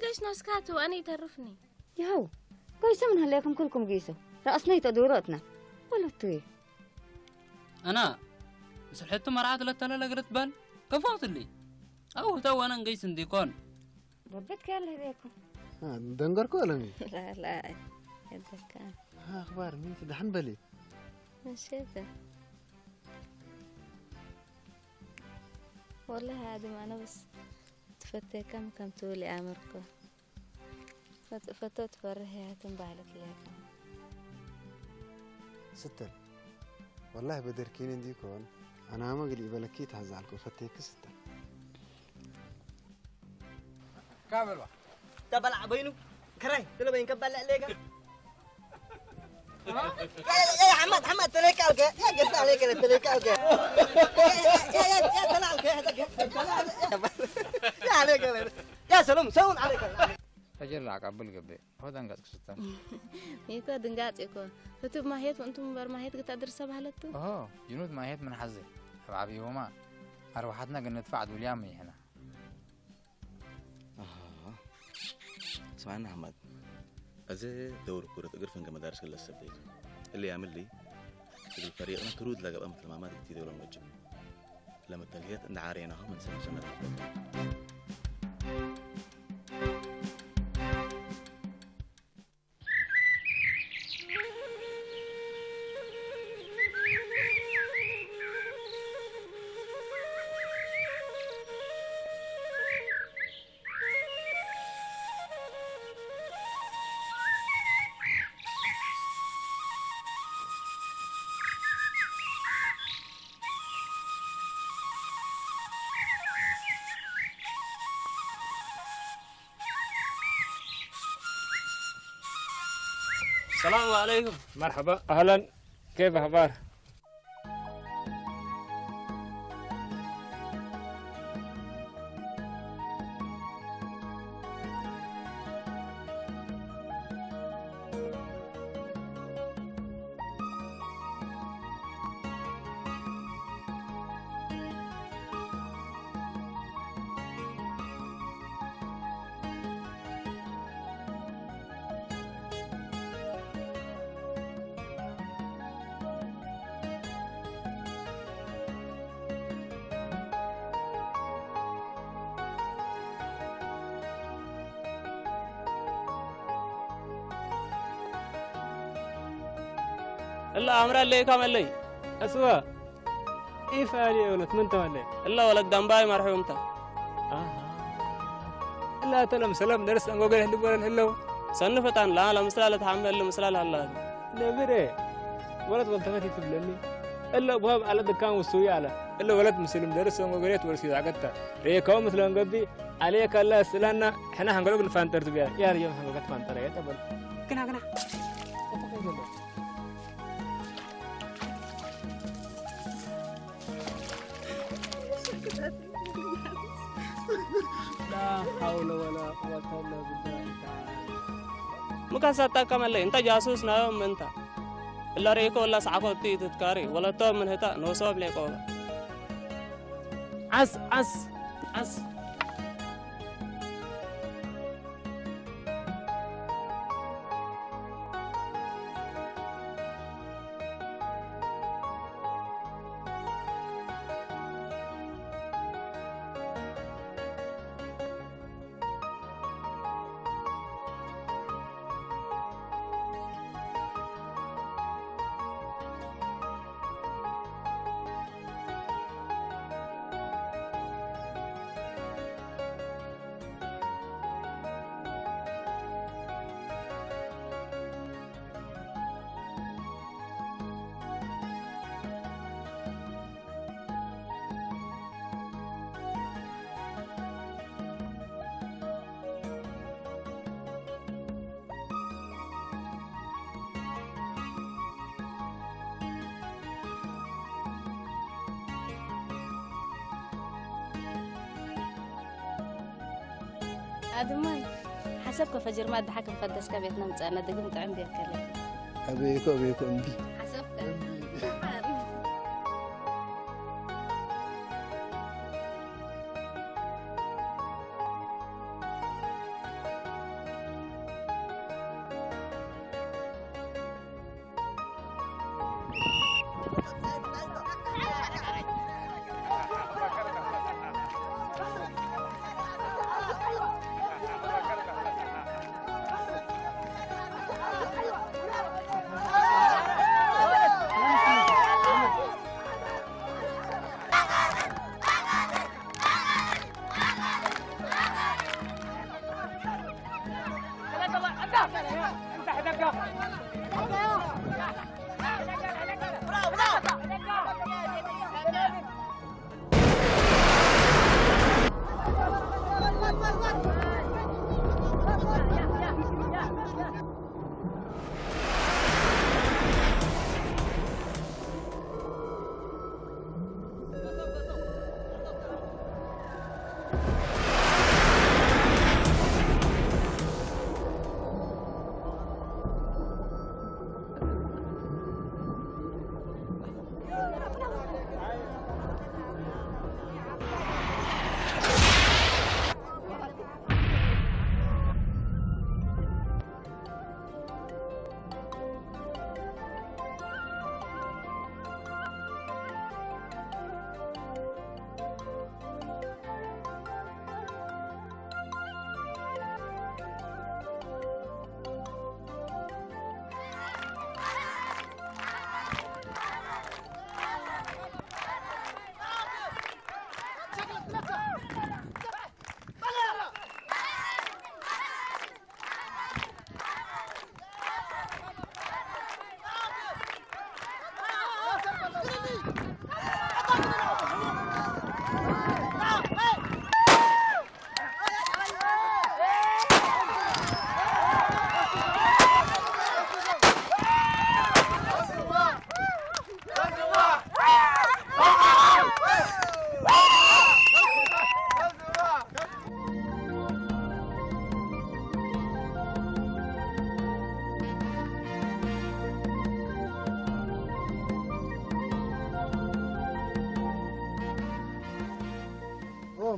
እሽ ናስካቱ ኣነ ይተርፍኒ። ያው ጎይሰ ምን ሀለኩም ኩልኩም ጊሱ ረእስነይ ተዱረትና ወለቱ። ኣና ስልሕቱ መርዓት ለተለለ ግርት በል ከፋውትሊ። ኣው ህተው ኣነ እንገይስ እንዲኮን። በበት ከለ ሄደኩም። ደንገርኩ ኣለሚ። ላላ የበካ። ኣኽባር ምን ትዳሕን በሊ። መሸተ። ወላሂ ኣድም ኣነ በስ ትፈተካ ከም ትብል ይኣምርኩ። ፈት-፣ ፈቶ ትፈርህ እያ ትንባህለት ለካ። ስተል ወላሂ በደርኪኒ እንዲኮን ኣናመ ግሊ በለኪ ተዛልኩ ፈቴክ ስተል። ካበልባ ተበላዕ በይኑ ክራይ ስለበይን ከባላዕ ሌጋ يا حماد، حماد، تليك على الجهة. يا قصة عليك، أنا تليك على الجهة. يا، يا، يا، يا، تلع الجهة، تلع الجهة. يا عليك، يا سلام، سلام عليك. ፈጀር ላዕቃ ብል ገብእ ሆ ደንጋጽ ክስተ። ይኮ ድንጋጽ ይኮ። ህቱብ ማሄት ወንቱም በር ማሄት ግታ ድርሰ ባህለቱ። ኦሆ ጅኑድ ማሄት ምን ሐዘ ኣብ ዓብይሆማ ኣርዋሓትና ግን ንድፋዕ ዱልያም ይሕና። ኣሃ። ስማዕና ሓማድ፣ እዚ ደውር ኩረት እግር ፈንገ መዳርስ ክለስ ሰበይቱ እሊ ያምሊ እግል ፈሪቕና ትሩድ ለገባ ምትልማማት እቲ ደውሎም ወጅብ ለመተልሄት እንደ ዓሬናሁ መንሰብ ሰነድ السلام عليكم. مرحبا، أهلا، كيف أخبار؟ እላ ኣምራ ለይካ መለይ። እስዋ ኢፍ ኣሊ የውለት ምን ተመለ? እላ ወለት ዳምባይ መርሑምታ። ኣሃ። እላ ተለም ሰለም ደርስ እንጎገ ህልብ ወለን ህለው። ሰንፈጣን ላ ለምስላ ለተሓመል ምስላ ላላ። ነብረ ወለት ወልተፈት ይትብለኒ። እለ ቡሃብ ኣለ ድካን ውሱይ ኣለ። እለ ወለት ምስልም ደርስ እንጎገ ሬት ወርሲ ዛገታ። ሬካው ምስለን ገቢ ኣሌ ካላ ስላና ሕና ሓንገሎ ግን ፋንጠር ትብያ። ያር ዮም ሓንገሎ ፋንጠር እያ ተበል። ግና ግና። لا حول ولا قوة إلا بالله تعالى. ምካሳ ጠቀመለይ እንተ ጃሱስ ናዮም ምንታ እላ ርእኮ እላ ሰዓኮ እቲ ትትካሪ ወለቶም ምን ህታ ኖሶም ሌቆ። ዓስ ዓስ ዓስ። ኣድማይ ሓሰብ ከፈጅር ማድሓ ክንፈደስካ ቤትና ምጻና ድግም ጥዕም ቤከለ። ኣበይኮ ኣበይኮ እምቢ። ሓሰብካ።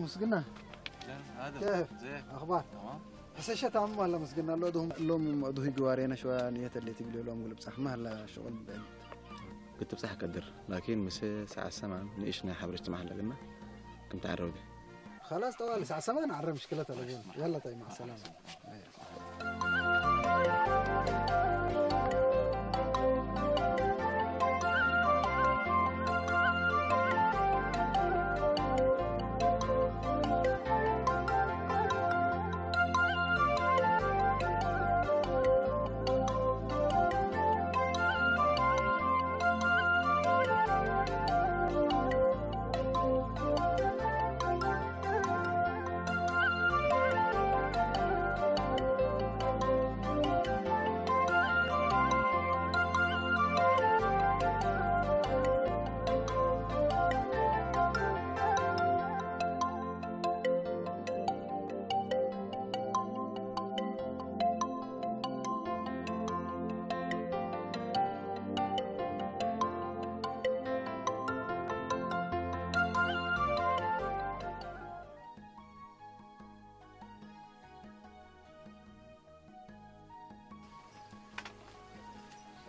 مسقنا. زين، عادل. كيف؟ زين. أخبار؟ تمام. حسن شتا عم والله مسقنا، لو دهم، لو م-، دهي جوارينا شوية نية اللي تقولي لهم قلب صح، ما هلا شغل بين. كنت بصح قدر، لكن مس ساعة سمان نعيش نحب رشت محل قلنا. كنت عربي. خلاص، طوال ساعة سمان عرب مشكلة تلفون. يلا طيب، مع السلامة.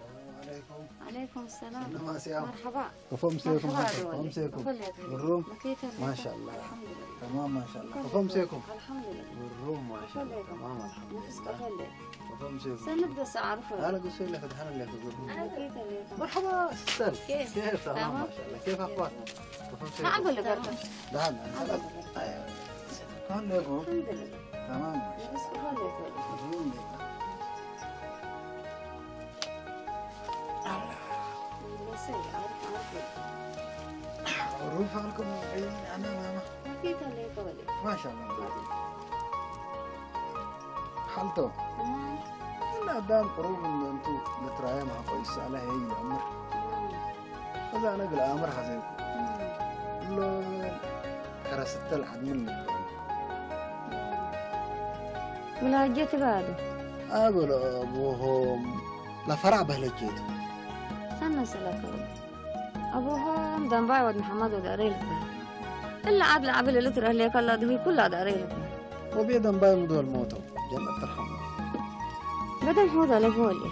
السلام عليكم. عليكم السلام. سلام آسيا. مرحبا. كيف أمسيكم؟ مرحبا كيف أمسيكم؟ كل يوم. بالروم؟ ما شاء الله. الحمد لله. تمام، ما شاء الله. كيف أمسيكم؟ الحمد لله. بالروم، ما شاء الله. تمام، الحمد لله. نفس كيف اللي؟ كيف أمسيكم؟ سند بس أعرفه. أنا قلت لك، دحنا اللي أقول. أنا كيف اللي؟ مرحبا، ستر. كيف؟ كيف؟ تمام، تمام. ما شاء الله. كيف أخباركم؟ كيف أمسيكم؟ ما أقول لك أرقى. دحنا. أقول لك. أيوة. كان لكم؟ الحمد لله. تمام. بس هو اللي يقول. هو اللي يقول. بس هي عارف، عارف. روح لكم. أنا ماما. ما في تليفون. ما شاء الله. حالته. إلا دام قروب إن أنتو نترايا مع كويس على هي الأمر. ከዛ ነግል ኣምር ሓዘይኩ። ሎ ከረስተል ዓድምን ንግበር። ብላጀት ባዶ። ኣበሎ ኣቦሆም ለፈራዕ በህለጀቱ። ሰነ ስለከው። ኣቦሆም ደንባይ ወድ መሓመድ ወድ ኣሬል። እላ ዓድ ለዓብል እልትረህ ሌከላ ድሁይ ኩላ ዳሬል። ወቤ ደንባይ ምዶል ሞተው ጀነት ትርሐሙ። بدل حوض على فولي.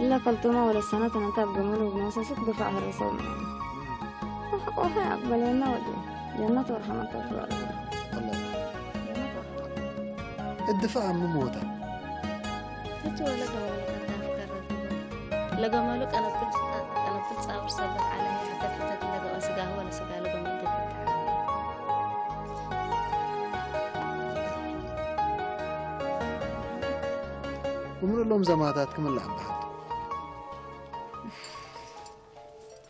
إلا كلتوما ولا السنة تنتاب قملوا بنوسة ست دفع هرسوا معنا. وحقوها أقبل لنا ودي. جنة ورحمة الله. الدفاع عن مموتة. هتو ولا قملوا كتان كرتوا. لقملوا كانت تبص-، كانت تتصور سبت عليها حتى حتى لقوا سقاه ولا سقاه لقملوا تبص. እምሩ እሎም ዘማታት ክምልሕ በሃል።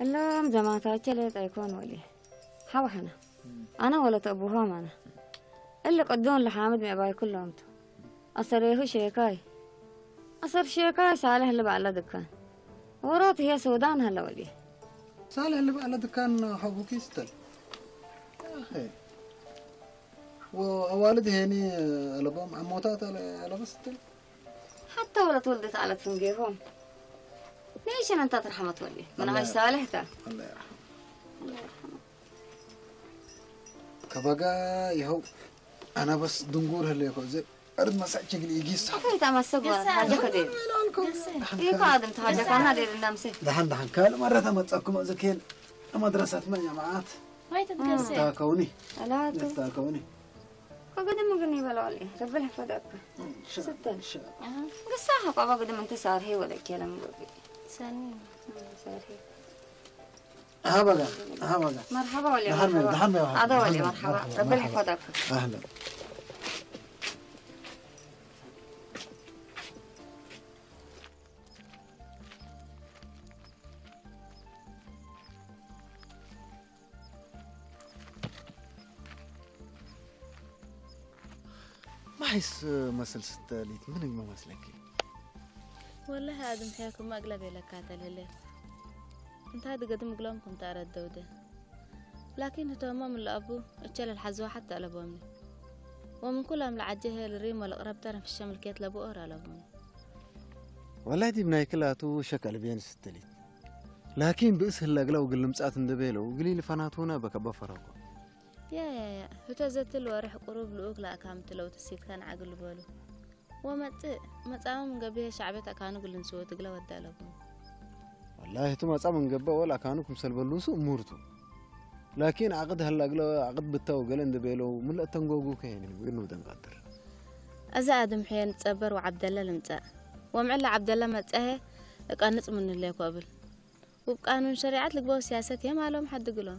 እሎም ዘማታት ቸሌጥ ኣይኮን ወሊ። ሓባሕና። ኣነ ወለት ኣቡሆም ኣነ። እሊ ቅዱን ለሓምድ ምዕባይ ኩሎምቱ። ኣሰሬሁ ሼካይ። ኣሰር ሼካይ ሳልሕ ልባዕለ ድካን። ወሮት ህየ ሱዳን ሀለ ወሊ። ሳልሕ ልባዕለ ድካን ሐቡኪ ስተል። ያኸ። ወአዋልድ ሄኒ አለቦም አሞታት አለ-፣ አለበስትል። حتى ولا تولدت على تفنجيهم. ليش أنا أنت ترحمت ولي؟ من الله عايش يرحمه. صالحته. الله يرحمه. الله يرحمه. كبقى يهو. أنا بس دنقور هلي يكو زي. أرد مساء شكل يجيس. أكيد أما السبب قصة. حاجة كده. قصة. إيه قادم تحاجة كان هذه النمسي. دحن، دحن. كل مرة تمت أكو ما زكين. مدرسة ما جماعات. ما يتتقصي. تاكوني. لا تو. تاكوني. ከገደ ምግን ይበላዋል። ረብል ሕፈደካ። ሸ-፣ ስተን። ሸ-። ቅሳኻ ቋባ ገደ መንተ ሳርሄ ወለ ኬለም ጎቢ። ሰኒ። ሳርሄ። ሃበጋ፣ ሃበጋ። መርሓባ ወለ ደሓን መርሓባ። መ-፣ ደሓን መ-፣ ኣዳ ወለ መርሓባ። መርሓባ። ረብል መርሓባ። ሕፈደካ። ኣህለን። ማይስ መስል ስተሊት ምን ይመስለኪ? ወላሂ ኣድም ሕያኩም ኣግለብ የለካ ተልህለ። እንታ ድገድም እግሎም ኩም ተኣረደውደ። ላኪን ህቶሞም ለኣቡ እቸ ለልሓዝዋ ሓታ ኣለቦምኒ። ወምን ኩላም ለዓጀ ሄል ሪም ወለቅረብታ ነፍሸ ምልክየት ለብኦር ኣለቦምኒ። ወላሂ ዲብ ናይ ክላቱ ሸክ ኣልቤን ስተሊት። ላኪን ብእስ ህለግለው ግልምጻት እንደቤለው ግሊ ልፈናቱና በከበ ፈረቆ። ያ ያ ያ ህቶ ዘትል ወርሕ ቁሩብ ልኡክ ላእካም ትለው ትሲትካ ንዓግል በሉ። ወመጽእ መጻምም ገቢሄ ሻዕቤት ኣካኑ ግልንስዎ ትግለ ወዳለኩም። ወላሂ እቲ መጻም እንገበ ወላ ኣካኑ ክምሰል በሉሱ እሙርቱ። ላኪን ዓቅድ ሀላ ግለ ዓቅድ ብታው ገለ እንደበለው ምልእ ተንጎጉ ከሄን ግን ነው ደንቃጥር። እዚ ኣድም ሕየን ጸበር ወዓብደላ ልምጻእ። ወምዕላ ዓብደላ መጻሄ እቃንጽ ምንለይ ኮብል። ውብ ቃኑን ሸሪዓት ልግበው ሲያሰት የማሎም ሓድግሎ።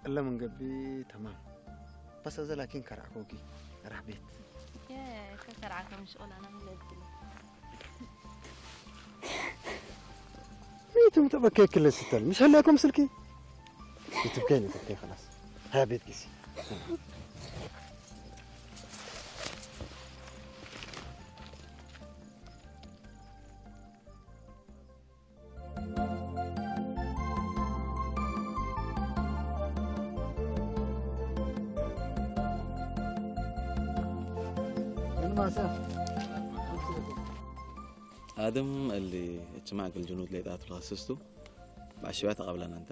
እለ ምን ገቢ ተማም። በስ እዘ ላኪን ከርዓኮኪ ራሕ ቤት። ከከርዓከም ሽቁል ኣና ምን ለድግሎ። ميتم تبكي كل ستة مش هلاكم سلكي. يتبكي يتبكي خلاص. ها بيت كيسي. آدم اللي اجتمع الجنود ليلات الخصصتو مع الشباب قبلنا انت.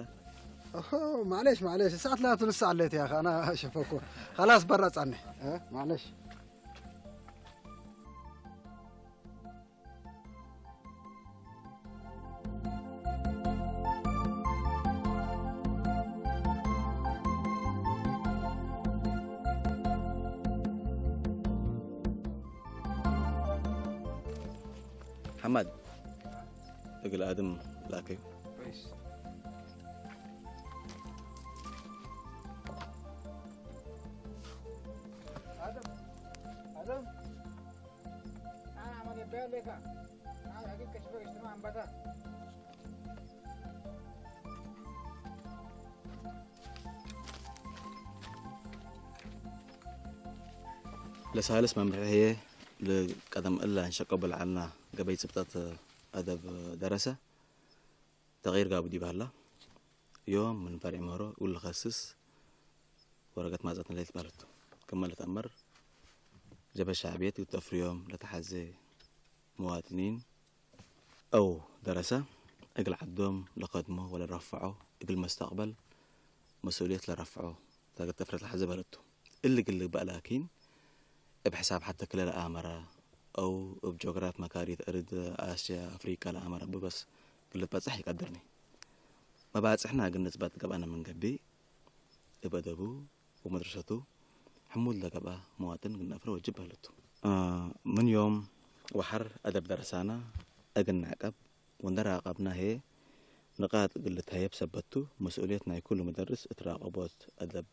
أوه، معليش معليش، الساعة ثلاثة ونص عليت يا أخي، أنا شفكو. خلاص برا عني. أه؟ معليش. حماد، اقل آدم لاكي. كويس. آدم، آدم. أنا عمل يبين لك. أنا أجيب كشفك اجتماع عن بدأ. ለሳልስ መምርሒ ህየ ልቀደም እላ እንሸቀ በልዓልና ገበይ ጽብጠት ኣደብ ደረሰ ተغير ጋቡ ዲባላ ዮም ምን ፈሪዕ ምህሮ ውል ኸስስ ወረቀት ማጸት ንለይት ባለቱ ከመለት ኣመር ጀበሻ ዕብየት ተፍርዮም ለተሓዘ መዋጥኒን أو درسة እግል ዓዶም ለኸድሞ ወለረፍዖ እግል መስተቅበል መስኡልየት ለረፍዖ ዳገት ተፍረት ለሐዘ በለቱ። እሊ ግል ልግባእ ላኪን እብ ሕሳብ ሐተ ክለ ለአመረ أو እብ ጆግራፍ መካሪት እርድ አስያ አፍሪቃ ለአመረ ብበስ ግል ልትበጽሕ ይቀድርኒ። መባጽሕና እግል ንጽበት ገብአነ ምን ገብእ እብ አደቡ ወመድረሰቱ ሕሙድ ለገብአ መዋጥን ግነፍረ ወጅብ በህለቱ። ምን ዮም ወሐር አደብ ደረሳና እግል ንዕቀብ ወንደራቀብና ህዬ ንቃጥ እግል ልትሀየብ ሰበትቱ መስኡልየት ናይ ኩሉ መደርስ እት ራቀቦት አደብ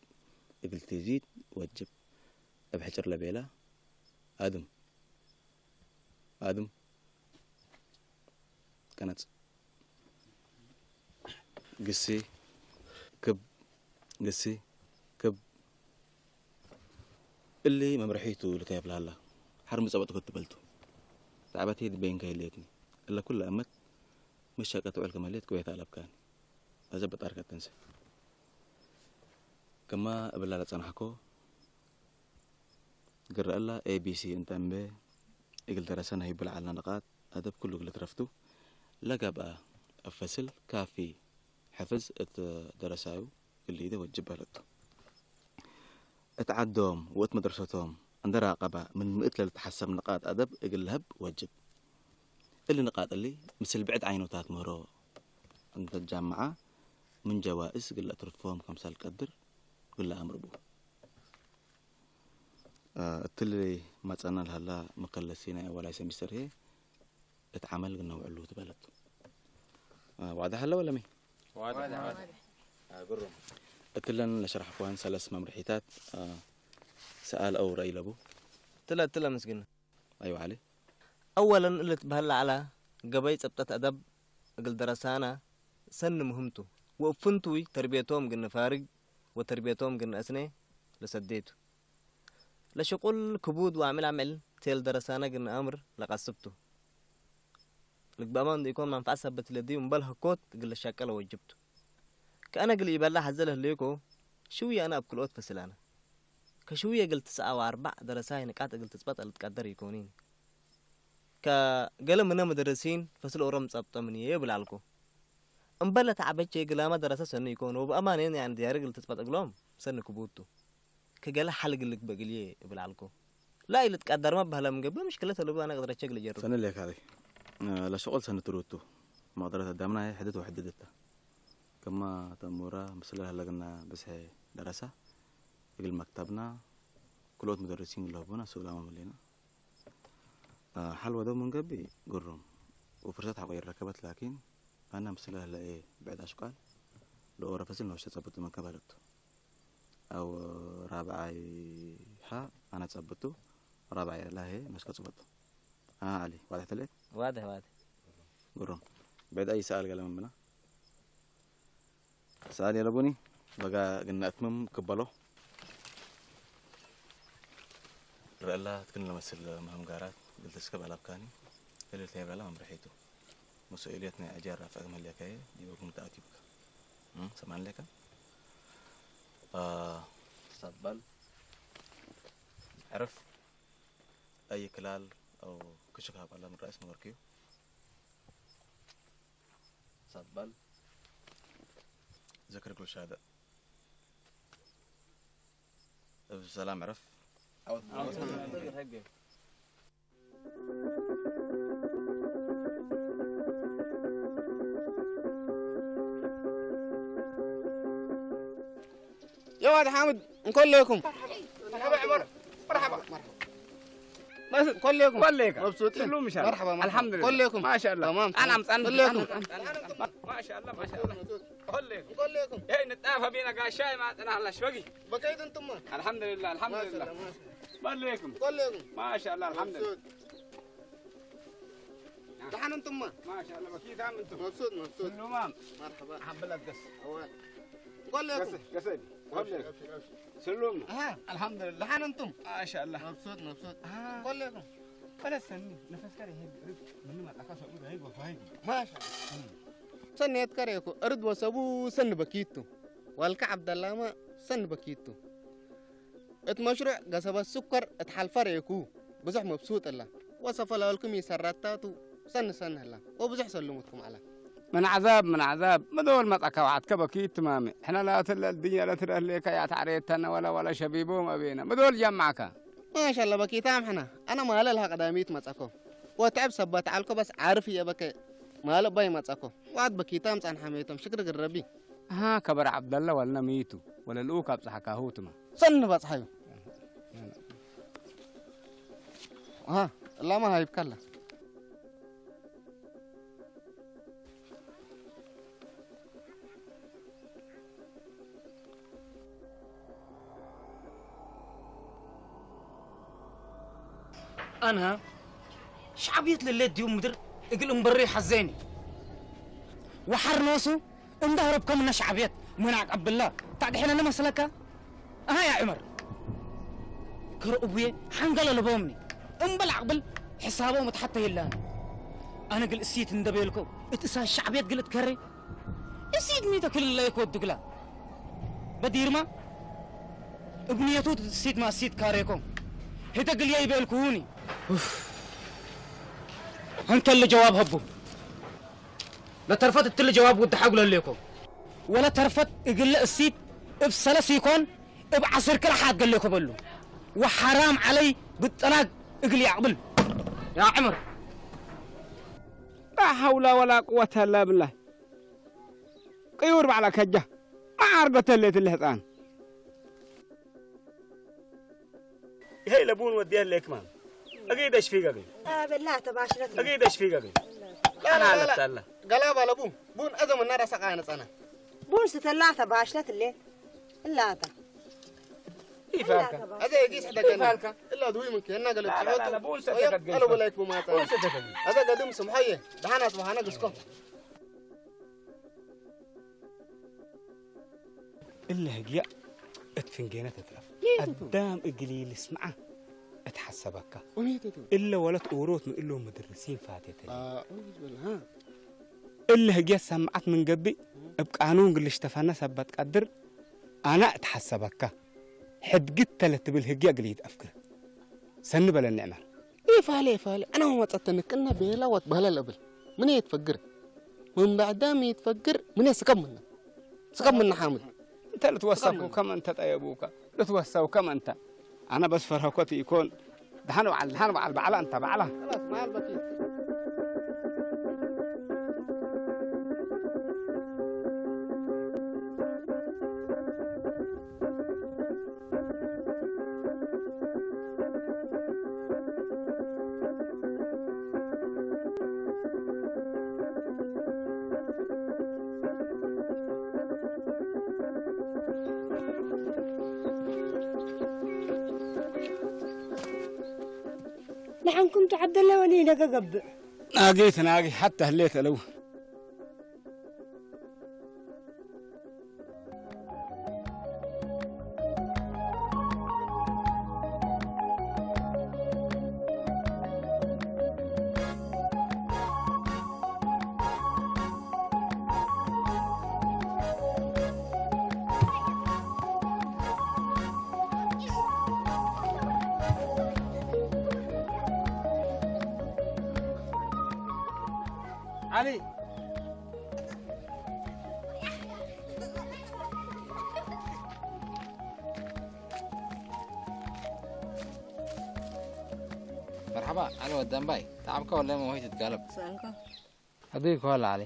እግል ቲዚድ ወጅብ። እብ ሕጭር ለቤላ አድም አድም ከነጽ ግሲ ክብ ግሲ ክብ እሊ መምርሒቱ ልከ የብልሃላ ሓር ምጸበጥኩ ትበልቱ ዛዕባቲ ድበይን ከይልየትኒ እለ ኩለ እመት ምሸቀ ትውዕል ከመልየት ቅቤታ ኣለብካኒ ኣዘ በጣር ከተንሰ ከማ እብላ ለጸናሕኮ ግረአላ ኤቢሲ እንተ እምበ እግል ደረሰ ናይ ብልዓልና ንቃጥ ኣደብ ኩሉ እግል ትረፍቱ ለገብአ እፈስል ካፊ ሕፍዝ እት ደረሳዩ እግል ሊደ ወጅብ በለቱ። እት ዓዶም ወእት መድረሰቶም እንደ ራቀባ ምን ምእት ለልትሓሰብ ንቃጥ ኣደብ እግል ለህብ ወጅብ። እሊ ንቃጥ እሊ ምስል ብዕድ ዓይኖታት ምህሮ እንተ ጃምዓ ምን ጀዋእስ እግል ለእትርፎም ከምሳል ቀድር እግል ለአምር ቡ። እትሊ መጸና ለሀላ መከለሲ ናይ አወላይ ሰሚስተር ህዬ እት ዐመል ግነውዕሉ ትበለቱ። ዋዕዳ ሀለ ወለሚ? እትለን ለሸርሐክወን ሰለስ መምርሒታት ሰኣል አው ረእይ ለቡ። ትለ ትለ ምስግን። አይወ ዐሊ። አወለን እሊ ትበህል ለዐላ ገበይ ጸብጠት አደብ እግል ደረሳና ሰኒ ሙህም ቱ። ወእብ ፍንቱይ ተርብየቶም ግንፋርግ ወተርብየቶም ግንአስኔ ለሰዴ ቱ። ለሽቁል ክቡድ ወአምዕል አምዕል ቴል ደረሳነ ግንአምር ለቀስብ ቱ። ልግበእመ እንዲኢኮን መንፈዐት ሰበት ለድዩ እምበል ህኮት እግል ለሻቀለ ወጅብ ቱ። ከአነ እግል ኢበላ ሐዘ ለህሌኮ ሽውየ አነ እብ ክልኦት ፈስል አነ። ከሽውየ እግል ትስዐ ወአርበዕ ደረሳይ ንቃጥ እግል ትጽበጥ ልትቀደር ኢኮኒን። ከገሌ ምነ መደረሲን ፈስል ኦሮም ጸብጠ ምንዬ እብል አልኮ። እምበለ ተዓበቼ ግላማ ደረሰ ሰኑ ይኮኑ ብኣማኔን ያን ዲያርግ ልትጽበጥ እግሎም ሰኑ ክቡቱ። ከገለ ሓልግልግ በግልዬ እብል ኣልኩ። لا ይልጥ ቀደርማ ባህላ ምንገብ ምሽክለ ተልቡ ኣነ ቅጥረቸ ግል ጀርብ። ሰነ ለካሪ። ለሽቆል ሰነ ትሩቱ። መቅደረት ኣዳምና ሕድት ወሕድት እታ። ከማ ተሙራ ምስለ ህለግና ብስሐ ደረሳ። እግል መክተብና ክልኦት ሙደርሲን ለህቡና ስብላማ መሌና። ሓል ወደው ምንገቢ ግሩም ወፍርሰት ሓቆ ይረከበት ላኪን ኣና ምስለ ህለ ብዕድ ኣሽቋል ለኦረፈስል ነውሸ ጸብጡ መከባለቱ። ኣው ራብዓይ ሃ ኣና ጸብጡ ራብዓይ ላሄ መስከ ጸብጡ። ኣሊ ዋድሕ ተለየት። واضح واضح. ግሩም። ብዕድ ኣይ ሰኣል ገለ ምምና። ሰኣል የለቡኒ። በጋ ግና እትምም ክበሎ። ረእላ ትክን ለመስል ምህም ጋራት ግልትስከ ባላብካኒ። እልልታ የብላላ መምርሒቱ። مسؤولية ናይ ኣጃር ራፍዕ መለካየ ዲበኩም ተኣቲብካ። እም፣ ሰማን ለካ። አ፣ ሳባል። ዕርፍ። ኣይ ክላል ኣው ክሽካ ባላ ምራእስ ነበርክዩ። ሳባል። ዘክር ጉልሻደ። ብሰላም ዕረፍ። يا واد حامد، نقول لكم. مرحبا عمر. مرحبا. مرحبا. بس نقول لكم. نقول لكم. مبسوطين. كله مشان. مرحبا، مرحبا. الحمد لله. نقول لكم. ما شاء الله. تمام. أنا أمس-، أنا-، نقول لكم. أنا-، ما شاء الله، ما شاء الله. نقول لكم. نقول لكم. إيه، نتعافى بينا قاعد شاي ما أعطينا هلا شوقي. بكيت أنتم ما. الحمد لله، الحمد ما شاء لله. الله، ما شاء الله. نقول لكم. ما شاء الله، الحمد لله. مبسوط. ደሓን እንቱማ? ማሻኣላ፣ በኪታም እንቱ። መብሱጥ፣ መብሱጥ። ስሉማም። መርሐባ። ሓብላ ደስ። እወ። እንቆለኩም። ገሰ፣ ገሰ። እብሽር፣ እብሽር፣ እብሽር። ስሉም። ኣሃ። ኣልሓምዱሊላህ። ደሓን እንቱም? ማሻኣላ። መብሱጥ፣ መብሱጥ። ኣሃ። እንቆለኩም። ፈለሰኒ፣ ነፈስካ ይሄድ፣ ርግ፣ ምን ማጣካ ሰው ይሄድ ወፋይድ። ማሻኣላ። ሰኒ የትከረኩ፣ እርድ ወሰቡ ሰኒ በኪቱ። ዋልካ ዓብደላማ ሰኒ በኪቱ። እት መሽሩዕ ገሰበት ስኮር እት ሓልፋ ረኤኩ፣ ብዙሕ መብሱጥ እላ። ወሰፈላልኩም ይሰራታቱ ሰኒ ሰኒ ህላ፣ ወብዙሕ ሰልሙትኩም ዓላ። ምን ዓዛብ፣ ምን ዓዛብ፣ ምዶል መጻካ ወዓትከ በኪት ትማሚ። ሕና ላትለ ድንያ ለትረህሌካ ያት ዓሬተነ ወላ ወላ ሸቢቦም ኣቤና። ምዶል ጀማዕካ። ማሻላ በኪታም ሕና። ኣነ ማለ ልሃ ቀዳሚት መጻኮ። ወትዕብ ሰባት ዓልኮ በስ ዓርፍ እየ በከ ማለ ባይ መጻኮ። ዋት በኪታም ጻን ሓሜቶም ሽክር ግረቢ። ኣሃ፣ ከበር ዓብደላ ዋልና ምይቱ፣ ወለልኡ ካብ ጸሓካሁ ትማ። ሰኒ በጽሓዩ። ኣሃ፣ እላማ ሃይብካላ። ኣንሃ፣ ሻዕብየት ለሌት ዲዩ ምድር እግል እምበሪ ሓዘኒ። ወሓር ኖሱ እንዳ ህረብከምና ሻዕብየት መናቅ ኣብላ ታድሕነ ንመስለካ? ኣሃ ያ ዑመር። ከረ እቡየ ሓንገለ ለቦምኒ። እምበል ዓቅብል ሕሳቦም እትሓተ የላን። ኣነ ግል እሲት እንደበልኮ እትሳ ሻዕብየት ግል እትከረ እሲት ሚተ ክልለ ይኮ ድግላ። በዲርማ እብንየቱ እሲት ማሲት ካሬኮ። ህተ ግልየ ይበልኩሁኒ። እንተለ ጀዋብ ሀቡ። ለተርፈት እትሊ ጀዋብ ውድሓ ጉለሌኮ። ወለ ተርፈት እግለ እሲት እብ ሰለስ ይኮን እብ ዓስር ክልሓት ገሌኮ በሉ። ወሓራም ዓለይ ብጠላግ እግል ያቅብል። ያ ዕምር። ላ ሐውላ ወላ ቅወተ እላ ብላህ። ቅዩር ባዕላ ከጃ። መዓር በተሌት እሊ ሕፃን። ይሄ ለቡን ወዲያ ለክማን። أكيد أشفيك أكيد. آه، بالله تباشرت. أكيد أشفيك أكيد. لا، لا، لا، لا. قلابة لبون. بون أزم النار أسقى أنا سنة. بون ستلا تباشرت الليل. إلا أتا. كيف هلك؟ هذا يقيس حدا كيف هلك؟ إلا دوي منك، هنا قلت لا، لا، لا، لا، بون ستك أيوب، الجيش. ألو بلايك بوماتا. بون ستك الجيش. هذا قدم سمحية. دحنا سبحانك اسكو. እለ ህግያ እት ፍንጌነ ትትረፍ። ሌቱ ቱ። ኣዳም እግል ኢልስምዓ እት ሐሰበካ። ወሜቱ ቱ። እለ ወለት ኡሮት ምን እሎም ምድርሲን ፋቴተ። አ፣ ኡይ ዝበል፣ ሃ። እለ ህግያ ሰምዓት ምን ገብእ እብ ቃኑን ግልሽ ተፈነ ሰበት ቀድር ኣና እት ሐሰበካ። ሕድግት ተለ ትብል ህግያ እግል ኢትአፍግር። ሰኒ በለኒ ዕመር። ኢፋለ፣ ኢፋለ፣ አነ ወመጸተኒ ክእነ ቤላ ወትበህለ ለብል። ምን ኢትፈግር? من بعد ما يتفجر من يسكمنا. سكمنا حامل. أنت لتوسكوا كما أنت طيبوك. لتوسوا كما أنت. أنا بس فرهكوتي يكون. دحن وعل، دحن وعل، بعلا أنت بعلا. خلاص، ما البتي. ንዓንኩም ትዓደለ ወኒ ነገ ገብእ። ናጊ ተናጊ ሓታ ህሌት ኣለው። ዓሊ። መርሓባ፣ ዓሊ ወዲ ኣምባይ። ተዓብካ ወላ መውሂት ትጋለብ። ሰንኮ። ኣበይ እኮ ኣላ ዓሊ?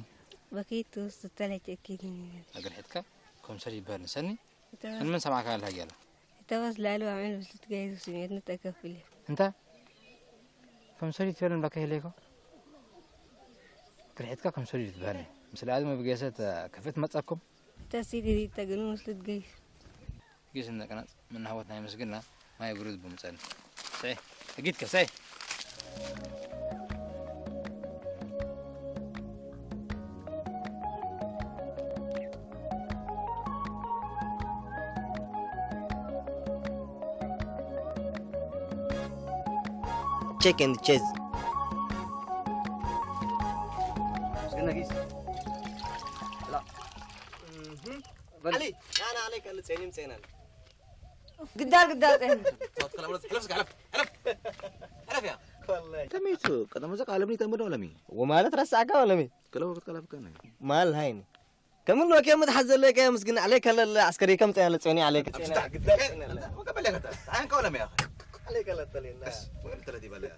በኪቱ ስተለች እኪድኒ። እግር ሒትካ ኮምሰል ይበሃል ንሰኒ? እተወስ-፣ እንመን ሰማዕካ ኣላ ያላ? እተወስ ላሉ ኣሜን ብስት ገይሱ ስሜት ንተከፍል። እንታ? ኮምሰል ይትበልን በካ ሄሌኮ? እግር ሒትካ ኮምሰል ይትበሃል። ምስ ላሉ መብገሰት ከፍት መጻኩም? ተሲዲ ተግኑ ምስልት ገይሱ። ጊስ እንደ ቀናጽ ምናህወት ናይ ምስግና ማይ ብሩዝ ብምጸን። ሰይ፣ እጊት ከሰይ። Check and chase. ምስግና ጊስ። ላ። እህ። በል። ዓሊ፣ ና፣ ና፣ ዓሊ፣ ከል ጸኒም ጸናል። ግዳል፣ ግዳል፣ ጸኒም። ተወት፣ ከላ፣ ሕለፍ፣ ሕለፍ፣ ሕለፍ። ሕለፍ፣ ያ። ወላሂ። ተሚቱ፣ ቀደም ዘ ቃለም ኒ ተምዶ ለሚ። ወማለት ረሳዕካ ወለሚ። ከላ ወቅት ከላ ፍከነ። ማል ሃይኒ። ከምን ወኪ ምትሓዝ ዘለካ ምስግን ዓሊ ከለለ ዓስከሪ ከም ጸያለ ጸኒ ዓሊ ጸኒ። ግዳል ጸኒ። ወቀበለ ከታ። ታንከ ወለሚ፣ ያ። ዓሊ ከለ ተለና። እስ፣ ወቀበለ ተለቲ በለ፣ ያ።